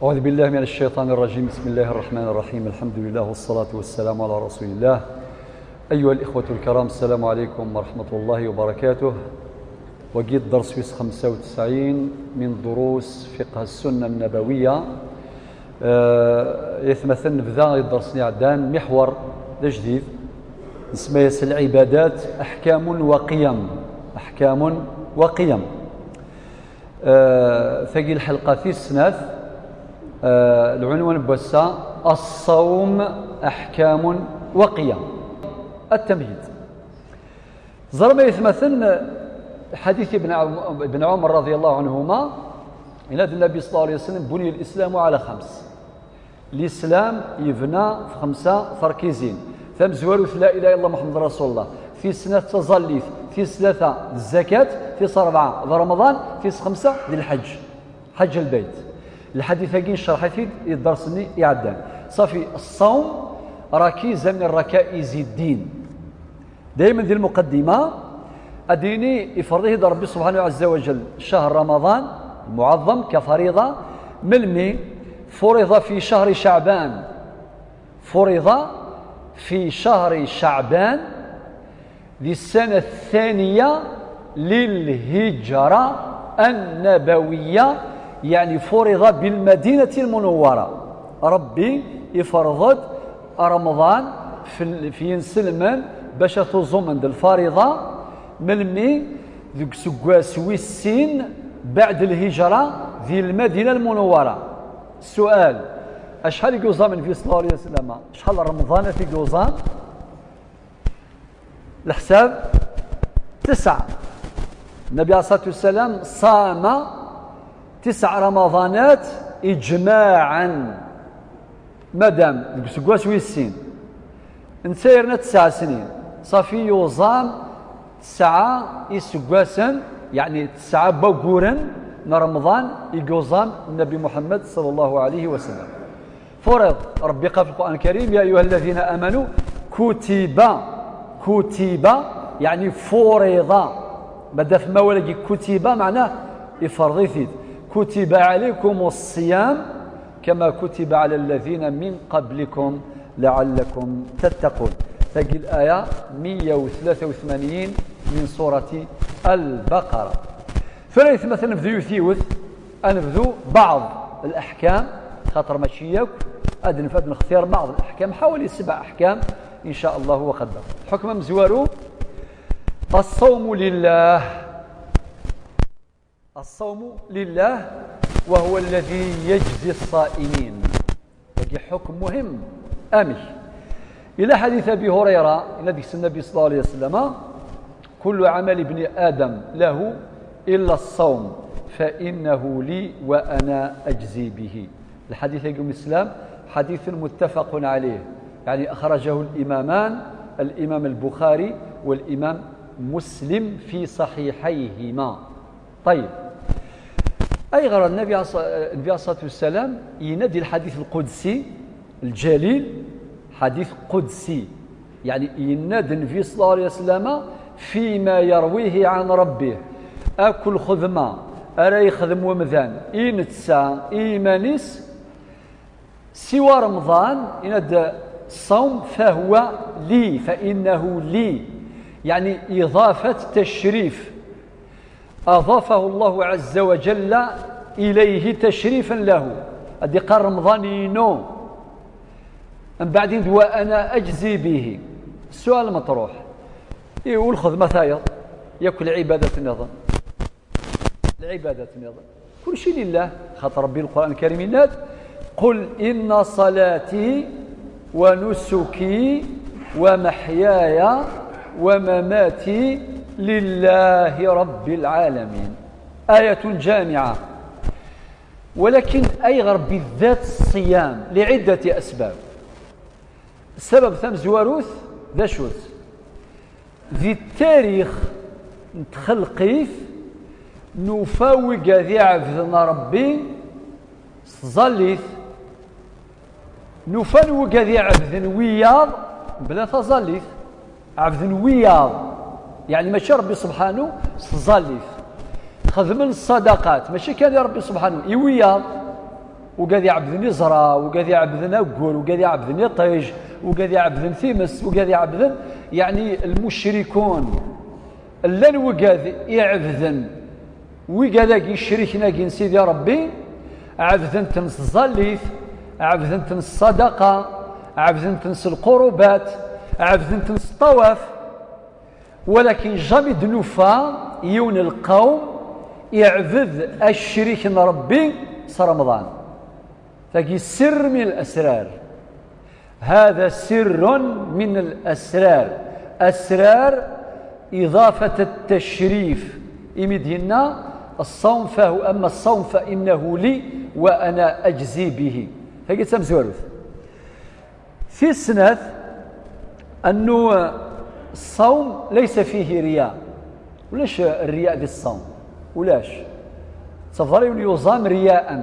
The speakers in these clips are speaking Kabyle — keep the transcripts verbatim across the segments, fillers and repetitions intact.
أعوذ بالله من الشيطان الرجيم. بسم الله الرحمن الرحيم. الحمد لله والصلاة والسلام على رسول الله. أيها الإخوة الكرام، السلام عليكم ورحمة الله وبركاته. Wagi d dders wis xemsa u tesɛin min durus fiqh السنة النبوية. Eh, aytmaten, nebda i dders-nni iɛeddan, miḥwer d ajdid, nsemma-yas العبادات أحكام وقيم. أحكام وقيم. Eh, tagi lḥelqa tis snat, eh, lɛunwan n wass-a, الصوم أحكام وقيم. التمهيد. Ẓerm aytmaten, ḥadit ibn Ɛum-, ibn Ɛumar رضي الله عنهما, yenna-d Nnabi صلى الله عليه وسلم: بني الإسلام على خمس. Lislam yebna f xemsa terkizin. Tamezwarut, la ilaha illallah Muḥemmed Rasulullah. Tis snat d taẓallit. Tis tlata d zzakat. Tis rebɛa d Remḍan. Tis xemsa d lḥeǧǧ. Ḥeǧǧ lbeyt. Lḥadit-agi necreḥ-it-id i dders-nni iɛeddan. Ṣafi, الصوم ركيزة من ركائز الدين. Daymen di lmuqaddima, ad d-yini iferḍ-it-id Ṛebbi subḥanahu ɛezza wa jell, ccahr Ramaḍan lmuɛaẓam kafariḍa, melmi? Furiḍa fi cahri Caɛban. Furiḍa fi cahri Caɛban di ssana ttaniya lilhijra annabawiyya, yeɛni furiḍa bilmadinati lmunawwara. Ṛebbi iferḍ-d Remḍan f, f yinselmen bac ad t-uẓumen d lfariḍa, melmi? Deg useggas wis sin beɛd lhijra di Lmadina Lmunawwara. Ssual, acḥal i yuẓam Nnbi ṣella Llahu ɛalayhi wa sallam? Acḥal n Remḍanat i yuẓam? Leḥsab, tesɛa. Nnabi ɛalayhi ṣṣalatu wassalam ṣama tesɛa Ramaḍanat iǧmaɛen. Madam deg useggas wis sin, netta yerna tesɛa snin, ṣafi yuẓam tesɛa iseggasen, yeɛni tesɛa n wagguren n Remḍan i yuẓam Nnabi Muḥemmed ṣella Llahu ɛalayhi wa sallam. Furiḍ, Ṛebbi iqqar f Lqur'an Lkarim: يا أيها الذين آمنوا كتب، كتب، yeɛni furiḍa. Ma d-afem awal-agi kutiba, meɛnah iferḍ-it-id. كتب عليكم الصيام كما كتب على الذين من قبلكم لعلكم تتقون. Tagi laya meyya u tlata u tmanyin min surati Al-Baqara. Tura aytmaten, nebdu yiwet yiwet, ad nebdu بعض الأحكام, xaṭer mačči yakk, ad nef-, ad nextir بعض الأحكام, حوالي سبع أحكام إن شاء الله وقدر. Lḥukm amezwaru, الصوم لله. الصوم لله وهو الذي يجزي الصائمين. Tagi ḥukm muhim. Amek? Yella ḥadit Abi Hurayra, yenna deg-s Nnabi ṣella Llahu ɛalayhi wa sallam: كل عمل ابن آدم له إلا الصوم فإنه لي وأنا أجزي به. Lḥadit-agi n Islam, حديث متفق عليه، يعني أخرجه الإمامان، الإمام البخاري والإمام مسلم في صحيحيهما. Ṭayyeb. Ayɣer Nnabi ɛalayhi ṣ-, Nnabi ɛalayhi ṣṣalatu wassalam yenna-d di lḥadit lqudsi lǧalil, ḥadit qudsi, yeɛni yenna-d Nnabi ṣella Llahu ɛalayhi wa sallam فيما يرويه عن ربه, akk lxedma ara yexdem wemdan i netta i yiman-is, siwa Remḍan, yenna-d: الصوم فهو لي، فإنه لي، يعني إضافة تشريف، أضافه الله عز وجل إليه تشريفا له. Ad d-iqqar Remḍan inu, mbeɛd yenna-d: وأنا أجزي به. السؤال المطروح: i u lxedma tayeḍ, yakk lɛibadat nniḍen, lɛibadat nniḍen, kulci lillah. Xaṭer Ṛebbi Lqur'an Lkarim yenna-d: قل إن صلاتي ونسكي ومحياي ومماتي لله رب العالمين. آية جامعة. ولكن ayɣer بالذات الصيام؟ لعدة أسباب. Ssabab tamezwarut d acu-t? Di ttarix n txelqit, nufa wigad iɛebden Ṛebbi s tẓallit, nufa wigad iɛebden wiyaḍ bla taẓallit. Ɛebden wiyaḍ, yeɛni mačči Ṛebbi subḥanu, s tẓallit. Xedmen ṣṣadaqat, mačči kan i Ṛebbi subḥanu, i wiyaḍ. Wigad iɛebden iẓra, wigad iɛebden aggur, wigad iɛebden iṭij, wigad iɛebden times, wigad iɛebden, yeɛni, lmucrikun. Llan wigad iɛebden wigad-agi, icriken-agi n Sidi Ṛebbi, ɛebden-ten s tẓallit, ɛebden-ten s ṣṣadaqa, ɛebden-ten s lqurubat, ɛebden-ten s ṭṭawaf. Walakin jamais d-nufa yiwen lqawm iɛbed acrik n Ṛebbi s Remḍan. Tagi sirr min al-asrar. هذا سر من الأسرار. أسرار إضافة التشريف. Imi d-yenna الصوم فهو، أما الصوم فإنه لي وأنا أجزي به. Tagi d tamezwarut. Tis snat, أنه الصوم ليس فيه رياء. Ulac الرياء di ṣṣawm. Ulac. Ttafḍar yiwen yuẓam riyaan.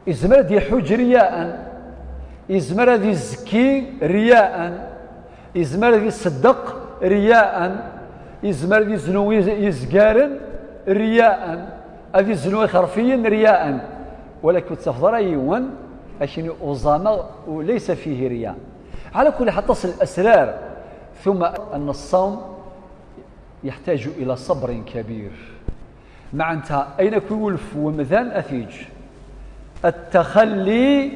Izmer ad iḥuǧ riyaan. Izmer ad izekki riyaan. Izmer ad iṣeddeq riyaan. Izmer ad iznu iz-, izgaren riyaan. Ad iznu ixerfiyen riyaan. Walakin ur ttafḍ ara yiwen, akken uẓama u-, ليس فيه رياء. على كل حال, aṭas n الأسرار. ثم أن الصوم يحتاج إلى صبر كبير. Meɛna ayen akk iwulef wemdan ad t-yeǧǧ. التخلي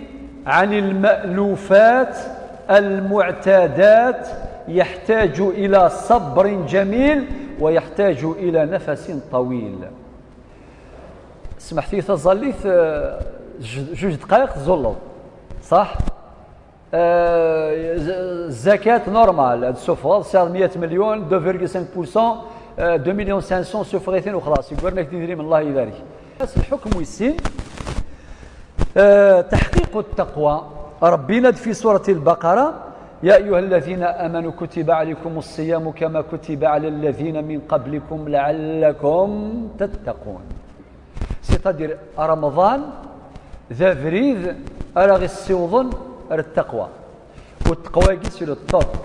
عن المألوفات المعتادات يحتاج إلى صبر جميل ويحتاج إلى نفس طويل. Smeḥt-iyi taẓallit, eh, juj, juj dqayeq tẓulleḍ. صح؟ Euh, z-, zakat normal, ad tsuffɣeḍ, tesɛiḍ meyya milyon, deux virgule cinq pour cent, euh, deux millions cinq cents, suffeɣ-iten u xlaṣ, yeggar-ak-d idrimen, Allah ibarek. Lḥukm wis sin, euh, تحقيق التقوى. Ṛebbi yenna-d fi surat al-Baqara: يا أيها الذين آمنوا كتب عليكم الصيام كما كتب على الذين من قبلكم لعلكم تتقون. C'est-à-dire, Remḍan d abrid ara ɣ-issiwḍen ar ttaqwa. U ttaqwa-agi, c'est le top,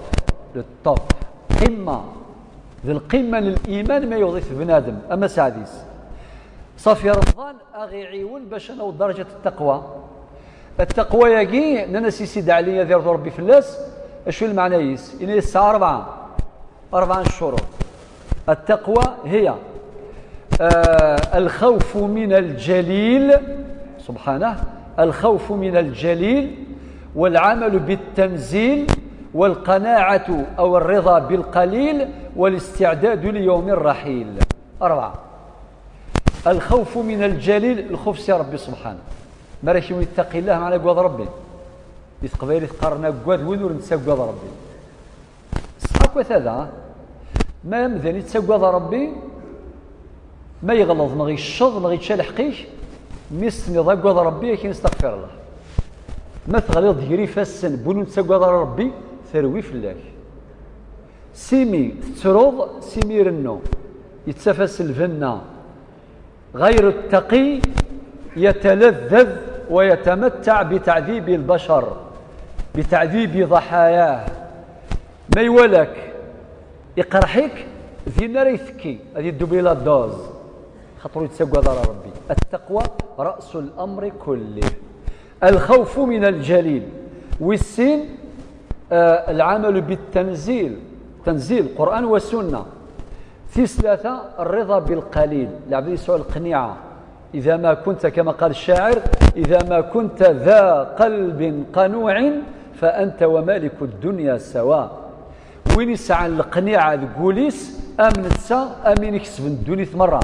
le top. Qimma. D lqimma n liman ma yewweḍ-it bnadem, ama saɛd-is. Ṣafi, Remḍan a ɣ-iɛiwen bac ad naweḍ darǧat ttaqwa. Ttaqwa-agi, nnan-as i Sidi Ɛli, ad irḍu Ṛebbi fell-as, acu lmeɛna-is? Yenna-yas tesɛa rebɛa. أربعة شروط. التقوى هي، آه، الخوف من الجليل، سبحانه، الخوف من الجليل، والعمل بالتنزيل، والقناعة أو الرضا بالقليل، والاستعداد ليوم الرحيل. أربعة. الخوف من الجليل, lxuf si Ṛebbi subḥanahu. Mi ara k-yini اتق الله, meɛna agad Ṛebbi. Di teqbaylit qqaren agad win ur nettagad Ṛebbi. Ṣṣeḥ akk a tada, ma amdan yettagad Ṛebbi, ma yeɣleḍ neɣ yecceḍ neɣ yečča lḥeqq-ik, mi s-tenniḍ agad Ṛebbi, ad k-yini استغفر الله. Ma teɣliḍ gar ifassen n win ur nettagad ara Ṛebbi, terwi fell-ak. Simi tettruḍ, simi irennu, yettaf-as lbenna. غير التقي يتلذذ ويتمتع بتعذيب البشر، بتعذيب ضحاياه. Ma iwala-k iqerḥ-ik, din ara itekki, ad idubli la dose, xaṭer ur yettagad ara Ṛebbi. التقوى رأس الأمر كله. الخوف من الجليل. Wis sin, آه، العمل بالتنزيل، تنزيل قرآن وسنة. Tis tlata, الرضا بالقليل. Lɛebd yesɛu lqniɛa. إذا ما كنت، كما قال الشاعر: إذا ما كنت ذا قلب قنوع فأنت ومالك الدنيا سواء. Win yesɛan lqniɛa deg wul-is, am netta, am win ikesben ddunit merra.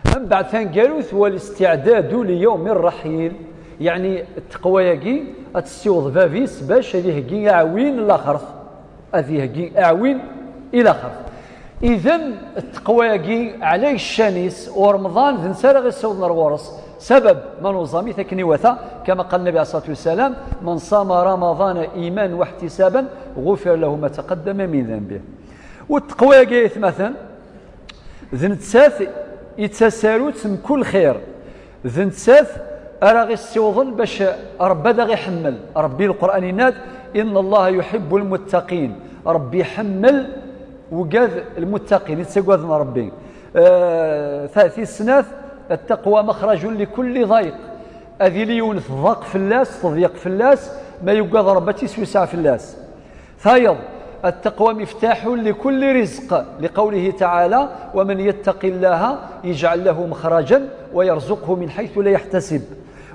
Mbeɛd taneggarut, والاستعداد ليوم الرحيل, yeɛni ttaqwa-agi ad tessiweḍ bab-is bac ad iheggi aɛwin n laxert. Ad iheggi aɛwin i laxert. Idan, ttaqwa-agi ɛlay ccan-is, u Remḍan d netta ara ɣ-issiwḍen ar ɣur-s. Sabab ma nuẓam-it akken iwata, كما قال النبي عليه الصلاة والسلام: من صام رمضان إيمانا واحتسابا غفر له ما تقدم من ذنبه. U ttaqwa-agi, ay atmaten, d nettat i d tasarut mkul xir. D nettat ara ɣ-issiwḍen bac Ṛebbi ad aɣ-iḥemmel. Ṛebbi, Lqur'an yenna-d: إن الله يحب المتقين. Ṛebbi iḥemmel wigad lmuttaqin, i ttagaden Ṛebbi. Eh, ta-, tis snat, التقوى مخرج لكل ضيق. Ad yili yiwen tḍaq fell-as, teḍyeq fell-as, ma yugad Ṛebbi ad tt-iswiseɛ fell-as. Tayeḍ, التقوى مفتاح لكل رزق، لقوله تعالى: "ومن يتق الله يجعل له مخرجا ويرزقه من حيث لا يحتسب".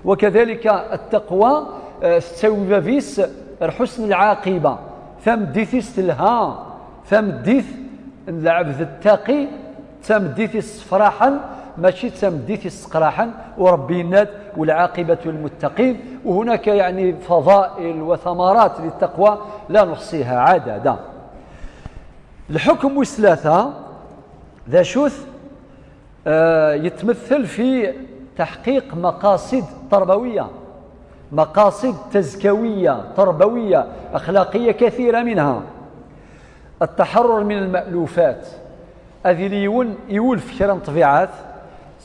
وكذلك التقوى, eh, tettawi bab-is ar ḥusn lɛaqiba, tameddit-is telha, tameddit n lɛebd ttaqi, d tameddit issefraḥen, mačči d tameddit isseqraḥen. U Ṛebbi yenna-d: "والعاقبة للمتقين". وهناك يعني فضائل وثمرات للتقوى لا نحصيها عددا. الحكم wis tlata, d acu-t? آه، يتمثل في تحقيق مقاصد تربوية، مقاصد تزكوية، تربوية، أخلاقية، كثيرة منها. التحرر من المألوفات. Ad yili yiwen iwulef kra n ṭṭbiɛat,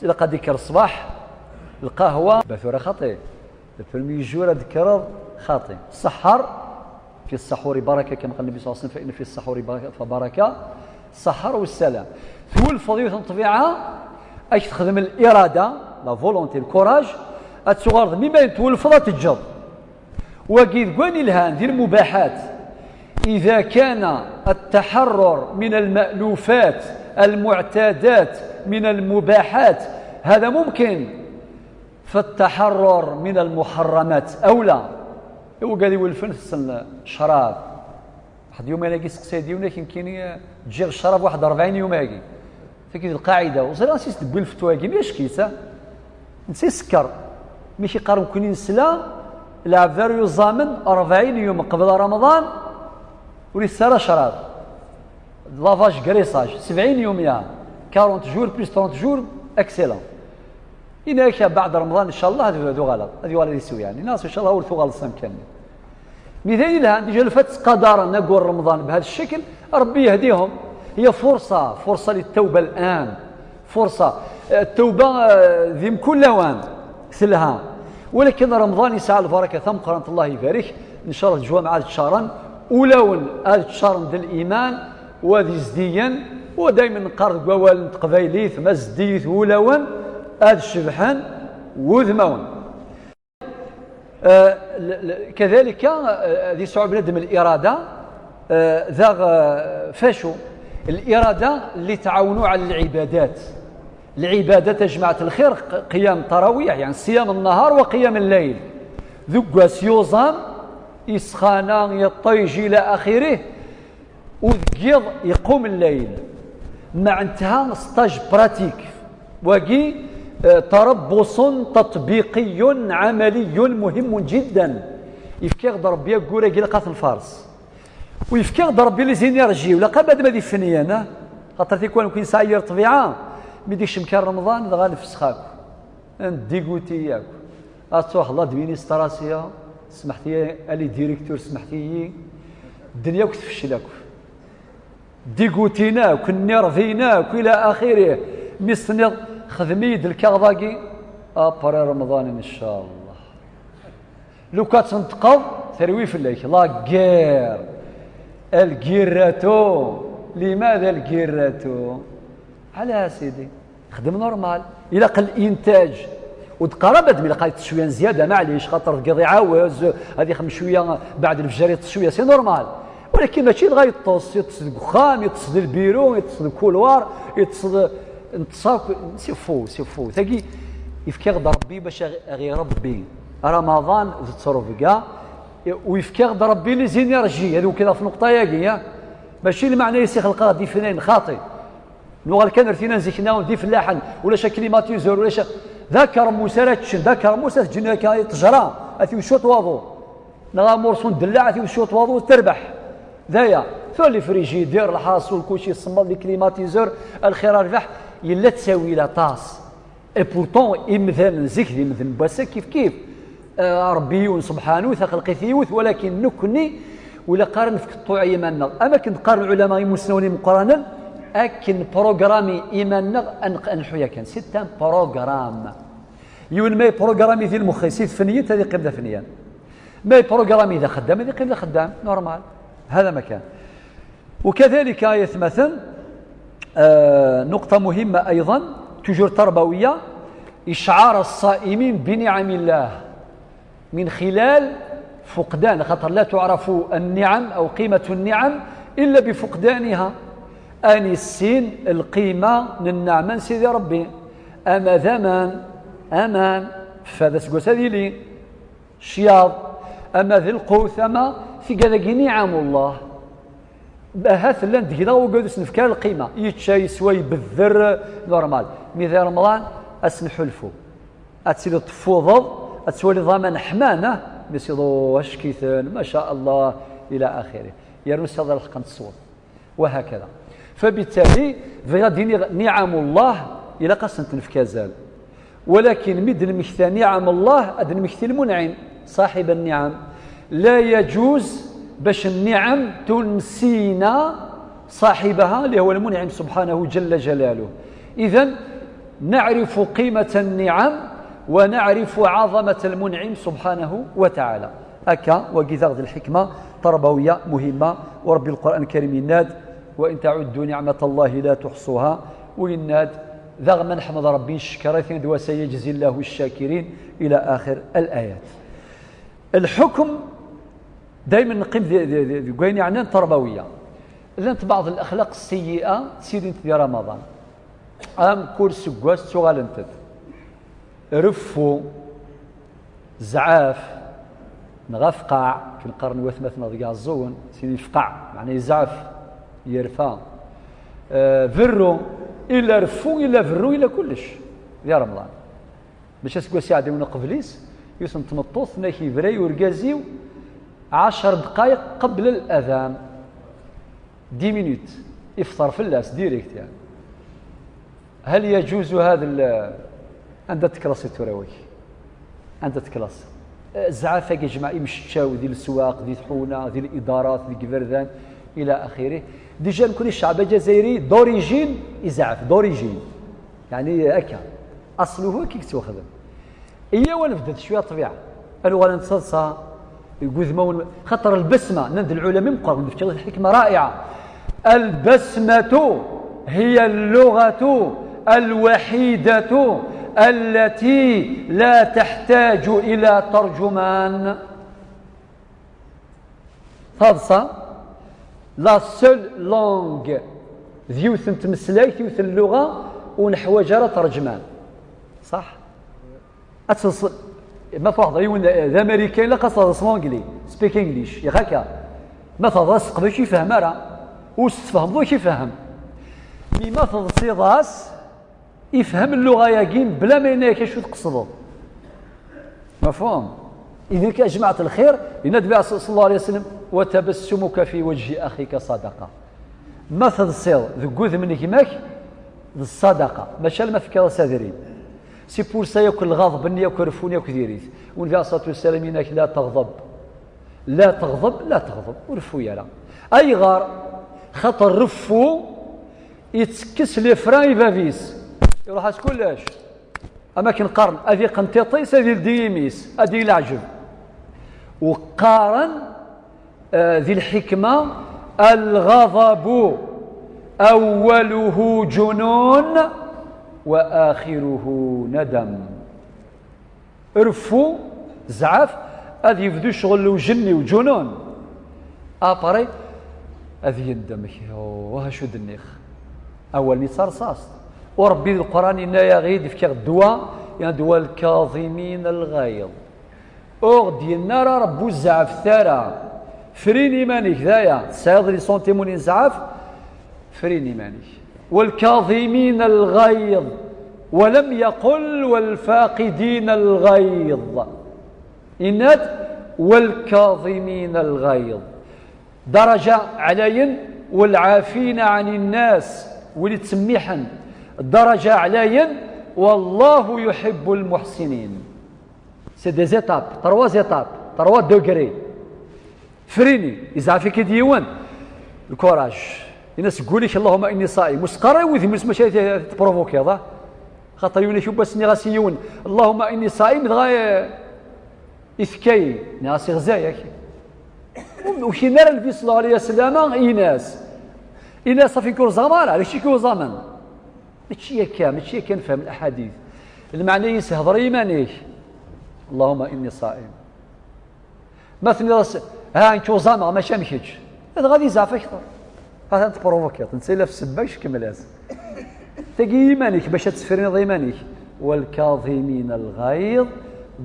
ilaq ad ikker ṣṣbeḥ, lqahwa, ba tura xaṭi, le premier jour ad d-tekkreḍ xaṭi. Ṣeḥḥer, في السحور بركة، كما قال النبي صلى الله عليه وسلم: "فإن في السحور بركة، فبركة السحر والسلام". Twulfeḍ yiwet n ṭṭbiɛa, ad k-texdem l'irada, la volonté, le courage, ad tuɣaleḍ mi ma twulfeḍ ad teǧǧeḍ. Wagi deg wayen ilhan, di lmubaḥat. إذا كان التحرر من المألوفات المعتادات من المباحات هذا ممكن، فالتحرر من المحرمات أولى. Iwakken ad iwulfen tessen ccrab. Waḥed yuman-agi seqsay-d yiwen akken kini, ǧǧiɣ ccrab waḥed ṛebɛin yum-agi. Tagi d lqaɛida, ur ẓriɣ ansi s-d-wwi lfetwa-agi, mi ack-itt, a? Netta isekker. Mi k-iqqar nekkni nesla, lɛebd ara yuẓamen ṛebɛin yum qbel Remḍan, ur itess ara ccrab. Lavage, graissage, sebɛin yum ya, quarante jours plus trente jours, excellent. Yenna-ak, beɛd Remḍan, ncallah, ad, ad uɣaleɣ, ad yuɣal ad iswi, yani. Nas, ncallah, ur tuɣaleḍ s amkan-nni. Mi d ayen yelhan, déjà le fait ttqadaren aggur Remḍan بهذا الشكل, Ṛebbi yehdihum. هي فرصة، فرصة للتوبة الآن. فرصة. التوبة, eh, di mkul lawan telha. Walakin Remḍan yesɛa lbaraka tameqqrant, Allah ibarik. Ncallah leǧwameɛ ad ččaren, ulawen ad ččaren d liman, u ad izdiyen, u daymen neqqar deg wawal n teqbaylit, ma zdiyit wulawen, ad cebḥen wudmawen. Eh, l-, l-, كذلك, eh, ad yesɛu bnadem l'irada, eh, daɣ, eh, facu? L'irada اللي تعاونو على العبادات. Lɛibadat, a jmaɛt lxir, q-, qiyam tarawih, yani ṣiyam nnahar wa qiyam llayl. Deg wass yuẓam, isxana, iṭij, ila axirih, u deg yiḍ iqum llayl. Mɛentha stage pratique. Wagi, eh, تربص تطبيقي عملي مهم جدا. Yefka-ɣ-d Ṛebbi aggur-agi, ilaq ad t-nfaṛes. U yefka-ɣ-d Ṛebbi les énergies, ula qa madam ad ifenyen, ah? Xaṭer tikwal nekk nesɛa yir ṭṭbiɛa, mi d-ikcem kan Remḍan, dɣa nefsex akk. Ad ndiguti akk. Ad truḥ l'administration, smeḥt-iyi, ali directeur, smeḥt-iyi. Ddenya akk tefcel akk. Digutin akk, nniṛbin akk, ila axirih. Mi s-tenniḍ, xdem-iyi-d lkaɣeḍ-agi, après Remḍan, ncallah. Lukan ad tneṭqeḍ, terwi fell-ak. La guerre. الجيرة. لماذا الجيرة؟ على سيدي. خدم normal. Ilaq الإنتاج. Ur d-qqar abaddem ilaq ad yeṭṭes cwiya n zzyada, maɛlic, xaṭer deg yiḍ iɛawez, ad ixdem cwiya, beɛd lefjer yeṭṭes cwiya, c'est normal. Walakin mačči dɣa yeṭṭes, yeṭṭes deg uxxam, yeṭṭes di lbiru, yeṭṭes deg couloir, yeṭṭes d-, neṭṭes akk, c'est faux, c'est faux. Tagi, yefka-ɣ-d Ṛebbi bac a ɣ-, a ɣ-iṛebbi. Ramaḍan d ttrebga, u yefka-ɣ-d Ṛebbi les énergies, ad ukdeɣ ɣef nneqṭa-yagi, ya. Mačči lmeɛna-is ixleq-aɣ-d ifnayen, xaṭi. Nuɣal kan ar tina n zik-nna, d ifellaḥen, ulac aklimatiseur, ulac a-, d akermus ara ččen, d akermus ad t-ǧǧen akka i ṭṭejra, ad t-iwet cwiṭ waḍu. Neɣ amurṣu n ddellaɛ, ad t-iwet cwiṭ waḍu, terbeḥ. D aya. Tura les frigidaires, lḥaṣul, kulci isemmeḍ, les climatiseurs, a lxir a rrbeḥ, yella ttawil aṭas. Et pourtant, imdanen zik d imdanen n wass-a kif kif. Eh, Ṛebbi yiwen, subḥanu, taxelqit yiwet, walakin nekkni, ur ilaq ara nefk ṭṭuɛ i yiman-nneɣ. Am akken d-qqaren lɛulama imusnawen imeqqranen, akken programmi iman-nneɣ ad neq-, ad nḥu yakan. C'est un programme. Yiwen ma yeprogramme di lmux-is, i tfenyent, ad iqqim d afenyan. Ma yeprogramme d axeddam, ad iqqim d axeddam. Normal. هذا ما كان. وكذلك يا ثمثن، آه، نقطة مهمة أيضا، toujours تربوية، إشعار الصائمين بنعم الله من خلال فقدان، خاطر لا تعرف النعم أو قيمة النعم إلا بفقدانها. أني السين القيمة من النعمة سيدي ربي، أما ذمان، أمان، فهذا سقوس هذه لي شياض، أما ذي القوت، أما في كذا نعم الله. Ahat llan deg-neɣ wigad ur s-nefki ara lqima, yečča, yeswa, ibedder, normal. Mi d Remḍan, ad s-nḥulfu. Ad tiliḍ teffudeḍ, ad twaliḍ aman ḥman, ah, mi s-iḍu ackiten, ma sha Allah, ila axiri. Yernu s-iḍ lḥeqq n tesweḍ. وهكذا. فبالتالي, bɣiɣ ad d-iniɣ نعم الله, ilaq ad sent-nefk azal. ولكن mi d-nmekta نعم الله, ad d-nmekti المنعم صاحب النعم. لا يجوز باش النعم تنسينا صاحبها اللي هو المنعم سبحانه جل جلاله. إذن نعرف قيمة النعم ونعرف عظمة المنعم سبحانه وتعالى. Akka, wagi daɣ d lḥikma tarbawiyya muhimma, u Rebbi Lqur'an Lkarim yenna-d: وإن تعدوا نعمة الله لا تحصوها. U yenna-d daɣ ma neḥmed Rebbi, ncekkeṛ-it, yenna-d: وسيجزي الله الشاكرين إلى آخر الآيات. Lḥukm, daymen neqqim di, di, di, deg wayen yeɛnan tarbawiyya. Llant baɛḍ lexlaq sseyyi'a ttilint di Ramaḍan. Am kul seggas ttuɣalent-d. Reffu, zɛaf, neɣ afqaɛ, akken qqaren watmaten deg Iɛeẓẓugen, sin ifqaɛ, meɛna yezɛef, yerfa. Eh, berru, illa reffu, illa berru, illa kullec di Remḍan. Mačči aseggas iɛeddan uqbel-is, yiwet n tmeṭṭut tenna-k yebra i urgaz-iw ɛecr ddqayeq qbel al-adan. Dix minutes, ifṭer fell-as direct, yeɛni. هل يجوز هذا ال-, anda teklaṣ i tura wak? Anda teklaṣ? Eh, zɛaf-agi jmaɛ imceččaw di leswaq, di tḥuna, di lidarat, deg iberdan, ila axiri. Déjà nekni ccɛb ajazzayri d'origine izɛef, d'origine. Yeɛni akka. Aṣluhu akka i yettwaxdem. Iyyaw ad nebded cwiya ṭṭbiɛa. Ad nuɣal nettaḍsa deg wudmawen, xaṭer lbasma, nnan-d lɛulama imeqqranen, nefka lḥikma ra'iɛa. البسمة هي اللغة الوحيدة التي لا تحتاج إلى ترجمان. Taḍsa, la seule langue, d yiwet n tmeslayt, yiwet n lluɣa, ur neḥwaǧ ara terǧman. Ṣaḥ? Ad teḍs-, ma truḥeḍ ɣer yiwen d Amarikan, ilaq ad teḍs s l'anglais, speak English, yaɣ akka. Ma teḍs s teqbaylit, ur ifehhem ara. Ur s-tfehmeḍ, ur k-ifehhem. Mi ma teḍsiḍ-as, ifhem lluɣa-yagi bla ma yenna-yak acu tqesdeḍ. Mafhum? Idan kan, a jmaɛat lxir, yenna-d Nnbi ṣ-, ṣalla Llahu ɛalayhi wa sallam: وتبسمك في وجه أخيك صدقة. Ma teḍsiḍ deg wudem n gma-k, d ṣṣadaqa, mačči alamma tefkiḍ-as adrim. C'est pour ça yakk lɣaḍeb-nni, yakk reffu-nni, yakk diri-t. U Nnbi ɛalayhi ṣṣalatu wa ssalam yenna-k: لا تغضب. لا تغضب، لا تغضب. Ur reffu ara. Ayɣer? Xaṭer reffu, ittekkes les freins i bab-is. Iruḥ-as kullec. Am akken qqaren, ad iqqen tiṭ-is, ad ildi imi-s, ad d-yili leɛǧeb. U qqaren, eh, di lḥikma: الغضب أوله جنون وآخره ندم. Reffu, zɛaf, ad yebdu ccɣel n ujenni, uǧunun. Après, ad yendem, oh, acu d-nniɣ. Awal-nni d tarṣast. U Rebbi di Leqran yenna-yaɣ-id, fkiɣ ddwa, yenna-d: والكاظمين الغيظ. Ur ɣ-d-yenna ara Rebbi ur zeɛɛfet ara. Frin iman-ik, d aya. Tesɛiḍ les sentiments n zɛaf, frin iman-ik. والكاظمين الغيظ ولم يقل والفاقدين الغيظ. Yenna-d: والكاظمين الغيظ. Daraja ɛlayen, والعافين عن الناس, wid yettsemmiḥen. Daraja ɛlayen, والله يحب المحسنين. C'est des étapes, trois étapes, trois degrés. Frini, yezɛef-ik-id yiwen, lkuraj. Yenna-as deg wul-ik: اللهم إني صائم. Ur s-qqar ara i wudem-is mačči ad t-tprovokiḍ, ah. Xaṭer yiwen-ik, yiwwas nniɣ-as i yiwen: اللهم إني صائم, dɣa, eh, itekka-yi. Nniɣ-as: iɣza-yak. Ur, ur k-yenna ara Nnbi ṣalla Llahu ɛalayhi wa sallam, yenna-as. Yenna-as: صافي, nekk ur ẓameɣ ara, d kečč i k-yuẓamen. Mačči akka, mačči akka nefhem laḥadit. Lmeɛna-is hder i yiman-ik. Allahumma inni ṣaim. Ma tenniḍ-as, ha, nekk uẓameɣ, mačči am kečč, dɣa ad izɛef akteṛ. Atan tepruvukiḍ, netta yella f ssebba, kečč kemmel-as. Tagi i yiman-ik, bac ad tefrineḍ iman-ik. والكاظمين الغيظ,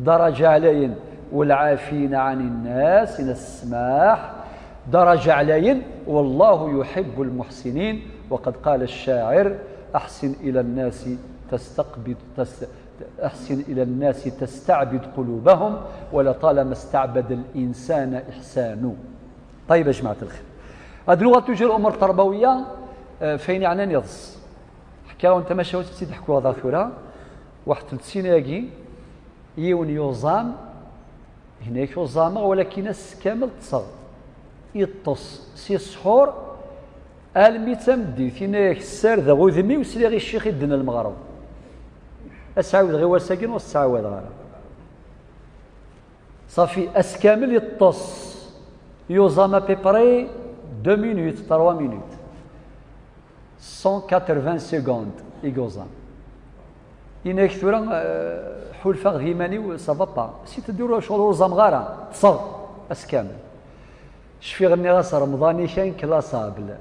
daraǧa ɛlayen, والعافين عن الناس, n ssmaḥ, daraǧa ɛlayen, والله يحب المحسنين, وقد قال الشاعر: أحسن إلى الناس تستقبض، تست-، أحسن إلى الناس تستعبد قلوبهم، ولطالما استعبد الإنسان إحسان. طيب يا جماعة الخير. هاد اللغة توجد الأمور التربوية، آه، فين يعني نضس. حكاو انت ما شاوت تسيد حكوا هذا ثورة. واحد ثلاث سنين يجي، يون يوزام، هناك يوزام، ولكن السكامل تصغ. يطس سي السحور، الميتام دي، هناك السار ذا غوذمي وسليغي الشيخ يدنا المغرب. أسعود غير وساكن والسعواد غير. صافي، أسكامل يطس. يوزام à peu près deux minutes, trois minutes. Cent quatre-vingts secondes يوزام. Yenna-k tura, eh, ḥulfaɣ d iman-iw, ça va pas. Si teddur شغل ur ẓameɣ ara, ṭṭseɣ ass kamel. Cfiɣ nniɣ-as Remḍan-ik inclassable.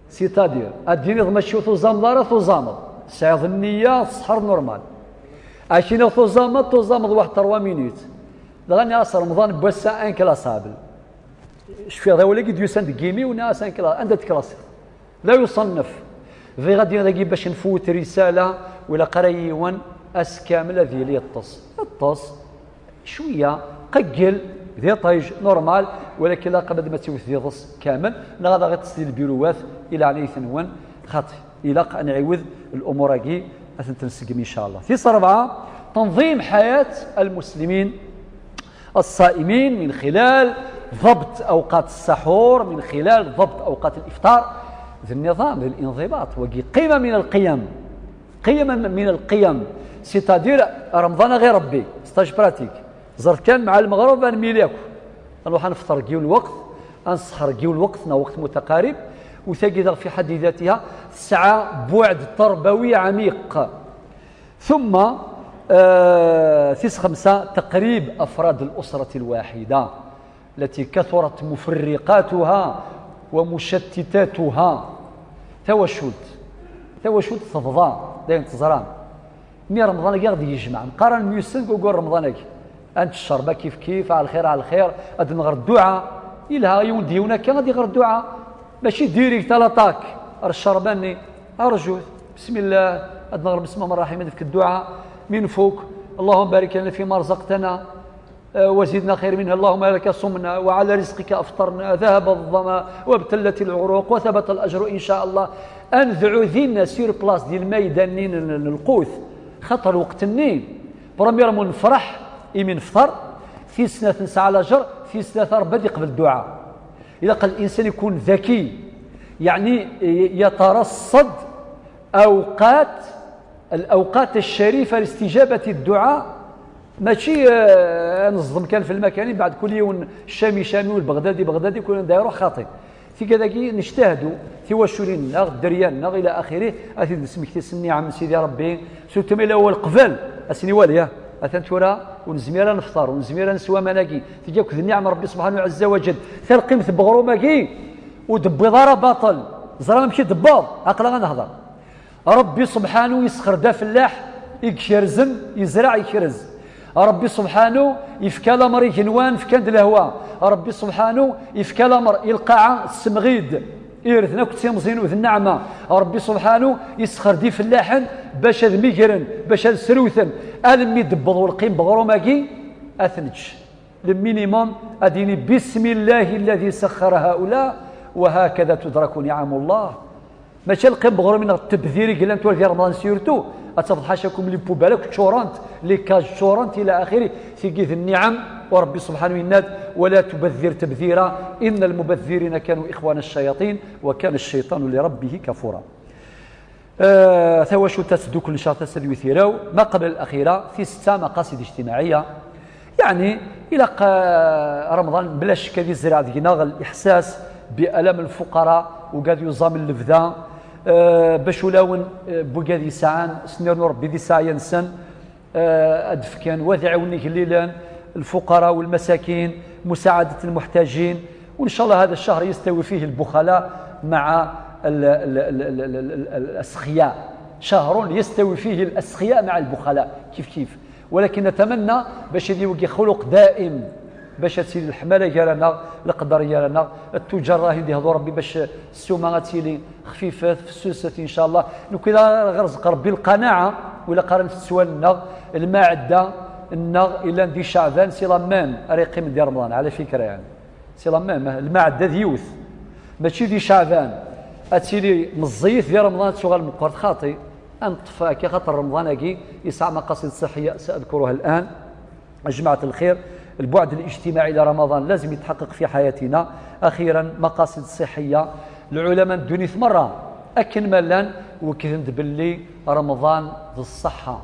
C'est-à-dire, ad d-tiniḍ mačči ur tuẓameḍ ara, tuẓameḍ. Tesɛiḍ nniya, ṣṣeḥ normal. Akken ur tuẓameḍ, tuẓameḍ waḥed trois minutes. Dɣa nniɣ-as Remḍan n wass-a inclassable. Cfiɣ d awal-agi d-yusan deg yimi-w, nniɣ-as inclassable. Anda d-teklasiḍ? La yuṣannef. Bɣiɣ ad d-iniɣ dagi bac nfut risala, ur ilaq ara yiwen ass kamel ad yili yeṭṭes. Yeṭṭes, cwiya, qeggel, d iṭij, normal, walakin ilaq ad ma tiwet d iḍes kamel, neɣ ad aɣ-iṭṭes di lbiruwat, i leɛnayet-nwen, xaṭi. Ilaq ad nɛiwed lumuṛ-agi, ad tent-nseggem, incallah. Tis rebɛa, تنظيم حياة المسلمين الصائمين من خلال ضبط أوقات السحور، من خلال ضبط أوقات الإفطار. D النظام, d الانضباط, wagi قيمة من القيم, قيمة من القيم, c'est-à-dire رمضان غير ربي, stage pratique. زرت كان مع المغرب نميل ياكو, نروح نفطر كيو الوقت, نسحر كيو الوقت, نا وقت متقارب, وتجد في حد ذاتها ساعة بعد تربوي عميق. ثم, آه, tis xemsa, تقريب أفراد الأسرة الواحدة التي كثرت مفرقاتها ومشتتاتها. Tawacult, tawacult tebḍa, d ayen teẓram. Mi Remḍan-agi ad d-yejmeɛ, nqara nemyussan deg ugur Remḍan-agi. Ad nečč ccerba kif kif, ɛal xir, ɛal xir, ad nɣer dduɛa. Yelha yiwen d yiwen akka ad iɣer dduɛa. Mačči direct à l'attaque. Ar ccerba-nni, arjut, bismillah, ad nɣer bismillah الرحمن الرحيم, ad nefk dduɛa, mi nfuk, اللهم بارك لنا فيما رزقتنا, eh, وزدنا خير منها, اللهم لك صمنا وعلى رزقك أفطرنا, ذهب الظمأ وابتلت العروق وثبت الأجر إن شاء الله. Ad nedɛu dinna sur place, di lmayda-nni n, n, n lqut. Xaṭer lweqt-nni, premièrement nefreḥ imi nefṭer, tis snat nesɛa lajer, tis tlata Rebbi ad yeqbel dduɛa. Ilaq الإنسان يكون ذكي, يعني يترصد أوقات, الأوقات الشريفة لاستجابة الدعاء. Mačči, eh, ad neẓdem kan fi lmakanin, بعد كل yiwen Cami Cami, u Lbeɣdadi Beɣdadi, kul anda iruḥ xaṭi. Tigad-agi nejtahdu, tiwaculin-nneɣ, dderya-nneɣ, ila axiri, ad t-id-nesmekti s nniɛam n Sidi Ṛebbi, surtout ma yella wawal qbel, ad s-niwali, ah, atan tura ur nezmir ad nefṭer, ur nezmir ad neswa aman-agi, tigi akk d nniɛam n Ṛebbi subḥanahu ɛezza wa jell. Talqimt n weɣrum-agi ur d-tewwiḍ ara baṭel, ẓer amek i d-tewweḍ, aql-aɣ ad nehḍer. Ṛebbi subḥanu yesxer-d afellaḥ i ikerzen, yezreɛ yekrez. Ṛebbi subḥanu yefka lameṛ i igenwan, fkan-d lehwa. Ṛebbi subḥanu yefka lameṛ i lqaɛa, tessemɣi-d irden akk d timẓin u d nneɛma. Ṛebbi subḥanu yesxer-d ifellaḥen bac ad migren, bac ad srewten. Almi d-tewweḍ welqim n weɣrum-agi, ad t-nečč. Le minimum, ad yini: بسم الله الذي سخر هؤلاء وهكذا تدرك نعم الله. Mačči lqim n weɣrum neɣ tebdir i yellan tura di Remḍan surtout, ad tafeḍ ḥacakum les poubelles akk ččurent, les cages ččurent, ila axiri, tigi d nniɛam, u Ṛebbi subḥanu yenna-d: ولا تبذر تبذيرا إن المبذرين كانوا إخوان الشياطين وكان الشيطان لربه كفورا. Eh, tawacult ad teddukel, ncallah, tasa d witiraw, ma qabel al-axira, tis setta, maqasid ijtimaɛiyya. Yeɛni, ilaq, eh, Remḍan, bla ccek, ad izreɛ deg-neɣ liḥsas bi alam lfuqara, ugad yuẓam n lebda, eh, bac ulawen, eh, n wigad yesɛan, s nirnu Ṛebbi di ssaɛya-nsen, آه، أدفكن وذعون قليلا، الفقراء والمساكين، مساعدة المحتاجين. وإن شاء الله هذا الشهر يستوي فيه البخلاء مع ال- ال- ال- ال- ال- ال- ال- الأسخياء. شهر يستوي فيه الأسخياء مع البخلاء كيف كيف. ولكن نتمنى باش يدي وقي خلق دائم، باش تصير الحمالة جارنا، القدر جارنا، التجار راهي يدي هذو ربي باش السومة غتسيلي خفيفة فسوست إن شاء الله. لو كذا غرزق ربي القناعة، ولا قرن في السؤال النغ، المعدة النغ، إلا ندي شعبان سي لا ميم ريقي من دي رمضان، على فكرة يعني. سي لا ميم، المعدة ديوث، ماشي دي شعبان. أتسيلي مزيت دي رمضان تشغل مقرد خاطي. أنطفى كي خاطر رمضان أكي يسعى مقاصد صحية سأذكرها الآن. جماعة الخير، البعد الاجتماعي لرمضان لازم يتحقق في حياتنا. أخيرا، مقاصد صحية. العلماء الدنيا مرة أكن ملان وكذند باللي رمضان ذي الصحة.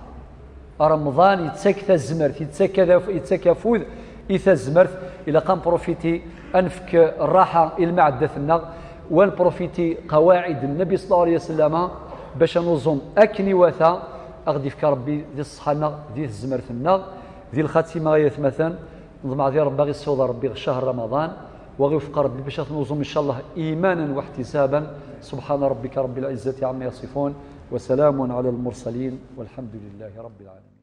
رمضان يتسك تزمرت، يتسك، يتسك فوذ، يتزمرت. إلى قام بروفيتي أنفك الراحة إلى معدتنا، ونبروفيتي قواعد النبي صلى الله عليه وسلم باش نوزن أكن يواثا. أغدي فك ربي ذي الصحة، ذي الزمرت، ذي الخاتمة يا ثمثان. نضمع ذي ربي غير السوضة ربي شهر رمضان، وغير وفق ربي باش نوزن إن شاء الله إيمانا واحتسابا. سبحان ربك رب العزة عما يصفون، وسلام على المرسلين، والحمد لله رب العالمين.